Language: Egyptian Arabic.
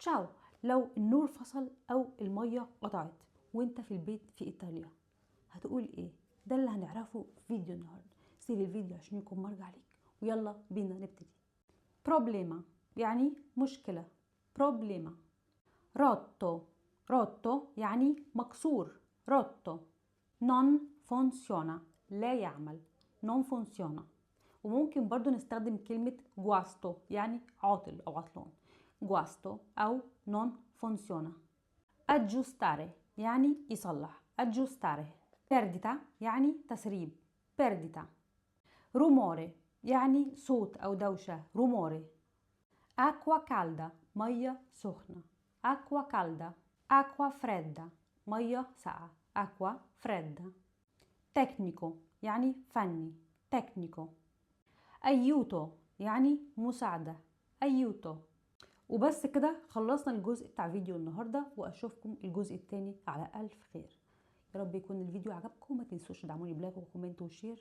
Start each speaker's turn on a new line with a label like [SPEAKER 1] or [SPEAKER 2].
[SPEAKER 1] تشاو. لو النور فصل أو المية قطعت وانت في البيت في إيطاليا هتقول ايه؟ ده اللي هنعرفه في فيديو النهاردة. سيب الفيديو عشان يكون مرجع ليك، ويلا بينا نبتدي. problema يعني مشكلة، problema. rotto، rotto يعني مكسور، rotto. non funziona لا يعمل، non funziona. وممكن برضو نستخدم كلمة guasto يعني عاطل أو عطلان، guasto أو non funziona. aggiustare يعني يصلح، aggiustare. perdita يعني تسريب، perdita. rumore يعني صوت أو دوشة، rumore. acqua calda مية سخنة، acqua calda. acqua fredda مية ساقعة، acqua fredda. tecnico يعني فني، tecnico. aiuto يعني مساعدة، aiuto. وبس كده خلصنا الجزء بتاع فيديو النهاردة، وأشوفكم الجزء التاني على ألف خير. يا رب يكون الفيديو عجبكم، ما تنسوش تدعموني ب like و comment و share.